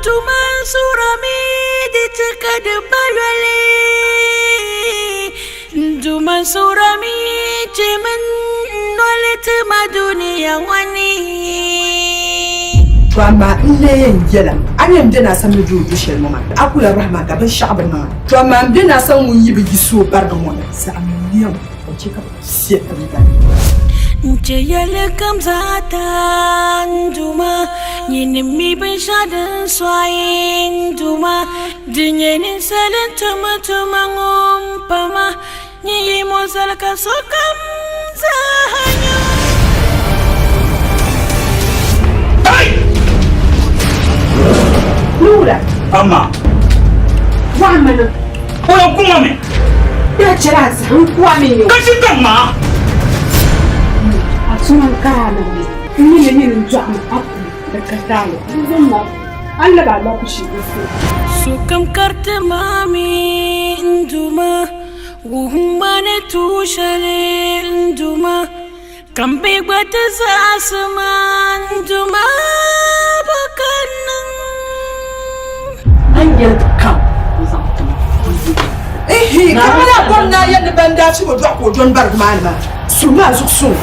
tuma surami di ti ka di ba yoli. Duma surami chɛ min noli ti ma dunia ŋɔ ni. To amaa n lee yɛn yɛla, a ni yɛn be naa sani ni du o du shɛli ŋɔ maa, a ku lahi rahi ma ka binshɛɣu bi niŋ a. To amaa m be naa sani ŋun yi bi yiɣis o barigi ŋɔ ni, saɣimmi nia ŋɔ ka chɛ ka bɛ piɛ ka bɛ gari. N chɛ yɛli kam zaa taa n Duuma, nyini mi binshɛɣu din sɔɣi n Duuma, di nyɛ ninsali n-tum tuma ŋɔ m-pa ma, nyin yi mo zali ka sokam zaa nya. Nura. Amma. Wa mana. O kuma mi. Ya chɛla a zahim kuwa mi. Ka shi ka ŋmaa. A tuma n kara na mi. N mi ni nyini n dɔɣi mi a puli di ka taali. N zaŋ ma a lab a lapushi n so. Sokam kariti maa mi n Duuma, wuhim ma ni tuui shɛli n Duuma, ka m bi gba ti zaɣisi ma n Duuma bɔ ka n niŋ? A ni yɛli kam n zaŋ tim n zuɣu. Ihi, ka mana bɔri ni a yɛli ni ban daa chim o dɔɣi ka o dɔni barigi maa ni maa, suhimi a zuɣu suŋ.